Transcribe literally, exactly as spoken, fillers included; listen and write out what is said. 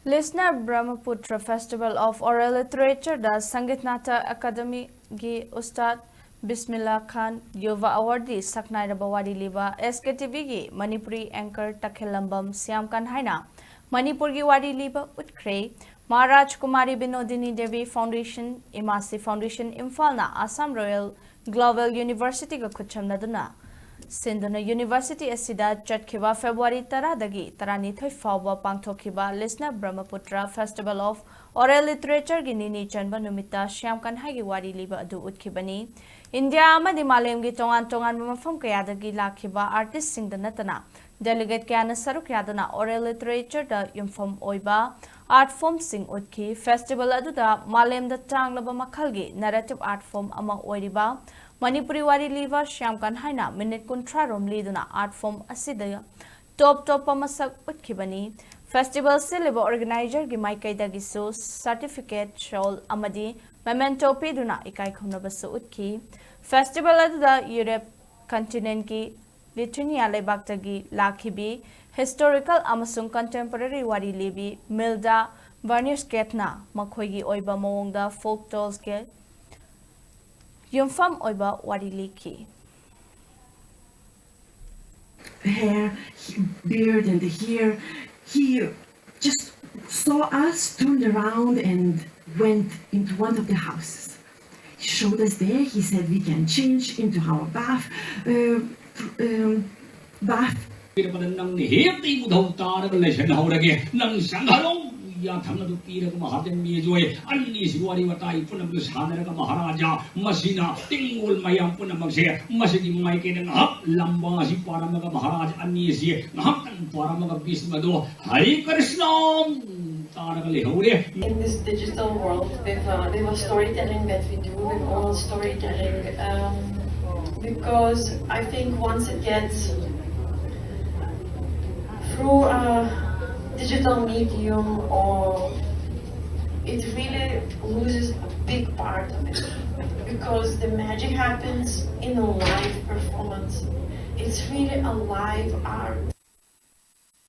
Listener Brahmaputra Festival of Oral Literature ꯗ ꯁꯪꯒꯤꯠ ꯅꯥꯇꯛ ꯑꯦꯀꯥꯗꯃꯤꯒꯤ ꯎꯁꯇꯥꯗ ꯕꯤꯁꯃꯤꯜꯂꯥ ꯈꯥꯟ, ꯌꯨꯚꯥ ꯑꯦꯋꯥꯔꯗꯤ ꯁꯛꯅꯥꯏꯔꯕ ꯋꯥꯔꯤ ꯂꯤꯕ ꯑꯦꯁ ꯀꯦ ꯇꯤ ꯚꯤꯒꯤ ꯃꯅꯤꯄꯨꯔꯤ ꯑꯦꯡꯀꯔ ꯇꯈꯦꯜꯂꯝꯕꯝ ꯁ꯭ꯌꯥꯝ ꯀꯟꯍꯥꯏꯅ ꯃꯅꯤꯄꯨꯔꯒꯤ ꯋꯥꯔꯤ ꯂꯤꯕ ꯎꯠꯈ꯭ꯔꯦ꯫ ꯃꯍꯥꯔꯥꯖ ꯀꯨꯃꯥꯔꯤ ꯕꯤꯅꯣꯗꯤꯅꯤ ꯗꯦꯕꯤ ꯐꯥꯎꯟꯗꯦꯁꯟ, ꯏꯃꯥꯁꯤ ꯐꯥꯎꯟꯗꯦꯁꯟ ꯏꯝꯐꯥꯜꯅ ꯑꯁꯥꯝ ꯔꯣꯌꯦꯜ ꯒ꯭ꯂꯣꯕꯦꯜ ꯌꯨꯅꯤꯚꯔꯁꯤꯇꯤꯒ ꯈꯨꯠꯁꯝꯅꯗꯨꯅ ꯁꯤꯟꯗꯨꯅ ꯌꯨꯅꯤꯚꯔꯁꯤꯇꯤ ꯑꯁꯤꯗ ꯆꯠꯈꯤꯕ ꯐꯦꯕ꯭ꯔꯨꯋꯥꯔꯤ ꯇꯔꯥꯗꯒꯤ ꯇꯔꯥꯅꯤꯊꯣꯏ ꯐꯥꯎꯕ ꯄꯥꯡꯊꯣꯛꯈꯤꯕ ꯂꯤꯁꯅꯔ ꯕ꯭ꯔꯍꯃꯄꯨꯇ꯭ꯔ ꯐꯦꯁꯇꯤꯚꯦꯜ ꯑꯣꯐ ꯑꯣꯔꯦꯜ ꯂꯤꯇꯔꯦꯆꯔꯒꯤ ꯅꯤꯅꯤ ꯆꯟꯕ ꯅꯨꯃꯤꯠꯇ ꯁ꯭ꯌꯥꯝ ꯀꯟꯍꯥꯏꯒꯤ ꯋꯥꯔꯤ ꯂꯤꯕ ꯑꯗꯨ ꯎꯠꯈꯤꯕꯅꯤ꯫ ꯏꯟꯗꯤꯌꯥ ꯑꯃꯗꯤ ꯃꯥꯂꯦꯝꯒꯤ ꯇꯣꯉꯥꯟ ꯇꯣꯉꯥꯟꯕ ꯃꯐꯝ ꯀꯌꯥꯗꯒꯤ ꯂꯥꯛꯈꯤꯕ ꯑꯥꯔꯇꯤꯁꯁꯤꯡꯗ ꯅꯠꯇꯅ ꯗꯦꯂꯤꯒꯦꯠ ꯀꯌꯥꯅ ꯁꯔꯨꯛ ꯌꯥꯗꯨꯅ ꯑꯣꯔꯦꯜ ꯂꯤꯇꯔꯦꯆꯔꯗ ꯌꯨꯝꯐꯝ ꯑꯣꯏꯕ ꯑꯥꯔꯠ ꯐꯣꯝꯁꯤꯡ ꯎꯠꯈꯤ꯫ ꯐꯦꯁꯇꯤꯚꯦꯜ ꯑꯗꯨꯗ ꯃꯥꯂꯦꯝꯗ ꯇꯥꯡꯂꯕ ꯃꯈꯜꯒꯤ ꯅꯦꯔꯦꯇꯤꯚ ꯑꯥꯔꯠ ꯐꯣꯝ ꯑꯃ ꯑꯣꯏꯔꯤꯕ ꯃꯅꯤꯄꯨꯔꯤ ꯋꯥꯔꯤ ꯂꯤꯕ ꯁ꯭ꯌꯥꯝ ꯀꯟꯍꯥꯏꯅ ꯃꯤꯅꯤꯠ ꯀꯨꯟꯊ꯭ꯔꯥ ꯔꯣꯝ ꯂꯤꯗꯨꯅ ꯑꯥꯔꯠ ꯐꯣꯝ ꯑꯁꯤꯗ ꯇꯣꯞ ꯇꯣꯞꯄ ꯃꯁꯛ ꯎꯠꯈꯤꯕꯅꯤ꯫ ꯐꯦꯁꯇꯤꯚꯦꯜ ꯁꯤꯜꯂꯤꯕ ꯑꯣꯔꯒꯅꯥꯏꯖꯔꯒꯤ ꯃꯥꯏꯀꯩꯗꯒꯤꯁꯨ ꯁꯥꯔꯇꯤꯐꯤꯀꯦꯠ, ꯁꯣꯜ ꯑꯃꯗꯤ ꯃꯦꯃꯦꯟꯇꯣ ꯄꯤꯗꯨꯅ ꯏꯀꯥꯏ ꯈꯨꯝꯅꯕꯁꯨ ꯎꯠꯈꯤ꯫ ꯐꯦꯁꯇꯤꯚꯦꯜ ꯑꯗꯨꯗ ꯌꯨꯔꯦꯞ ꯀꯟꯇꯤꯅꯦꯟꯠꯀꯤ ꯂꯤꯊꯨꯅꯤꯌꯥ ꯂꯩꯕꯥꯛꯇꯒꯤ ꯂꯥꯛꯈꯤꯕꯤ ꯍꯤꯁꯇꯣꯔꯤꯀꯦꯜ ꯑꯃꯁꯨꯡ ꯀꯟꯇꯦꯝꯄꯣꯔꯦꯔꯤ ꯋꯥꯔꯤ ꯂꯤꯕꯤ ꯃꯤꯜꯗꯥ ꯕꯔꯅꯤꯁꯀꯦꯠꯅ ꯃꯈꯣꯏꯒꯤ ꯑꯣꯏꯕ ꯃꯑꯣꯡꯗ ꯐꯣꯛ ꯇꯦꯜꯁꯀꯤ ꯌꯨꯝꯐꯝ ꯑꯣꯏꯕ ꯋꯥꯔꯤ ꯂꯤꯈꯤ꯫ Hair, beard, and the hair. He just saw us, turned around, and went into one of the houses. He showed us there. He said we can change into our bath, uh, um, bath. ꯄꯤꯔꯕꯗ ꯅꯪꯅ ꯍꯦꯛꯇ ꯏꯕꯨꯙꯧ ꯇꯥꯔꯒ ꯂꯩꯁꯟꯍꯧꯔꯒꯦ꯫ ꯅꯪ ꯆꯪꯍꯜꯂꯣ꯫ ꯌꯥꯊꯪ ꯑꯗꯨ ꯄꯤꯔꯒ ꯃꯍꯥꯖꯟ ꯃꯤꯖꯣꯏ ꯑꯅꯤꯁꯤ ꯋꯥꯔꯤ ꯋꯥꯇꯥꯏ ꯄꯨꯝꯅꯃꯛꯇ ꯁꯥꯟꯅꯔꯒ ꯃꯍꯥꯔꯥꯖꯥ ꯃꯁꯤꯅ ꯇꯤꯡꯒꯣꯜ ꯃꯌꯥꯝ ꯄꯨꯝꯅꯃꯛꯁꯦ ꯃꯁꯤꯒꯤ ꯃꯥꯏꯀꯩꯗ ꯉꯥꯏꯍꯥꯛ ꯂꯝꯕꯥ ꯑꯁꯤ ꯄꯥꯔꯝꯃꯒ ꯃꯍꯥꯔꯥꯖ ꯑꯅꯤꯁꯤ ꯉꯥꯏꯍꯥꯛꯇꯪ ꯄꯥꯔꯝꯃꯒ ꯚꯤꯁꯃꯗꯣ ꯍꯔꯤ ꯀ꯭ꯔꯤꯁꯅ ꯇꯥꯔꯒ ꯂꯩꯍꯧꯔꯦ꯫ In this digital world, with, uh, with storytelling that we do, with oral storytelling, um, because I think once it gets through a digital medium, or it really loses a big part of it, because the magic happens in a live performance. It's really a live art.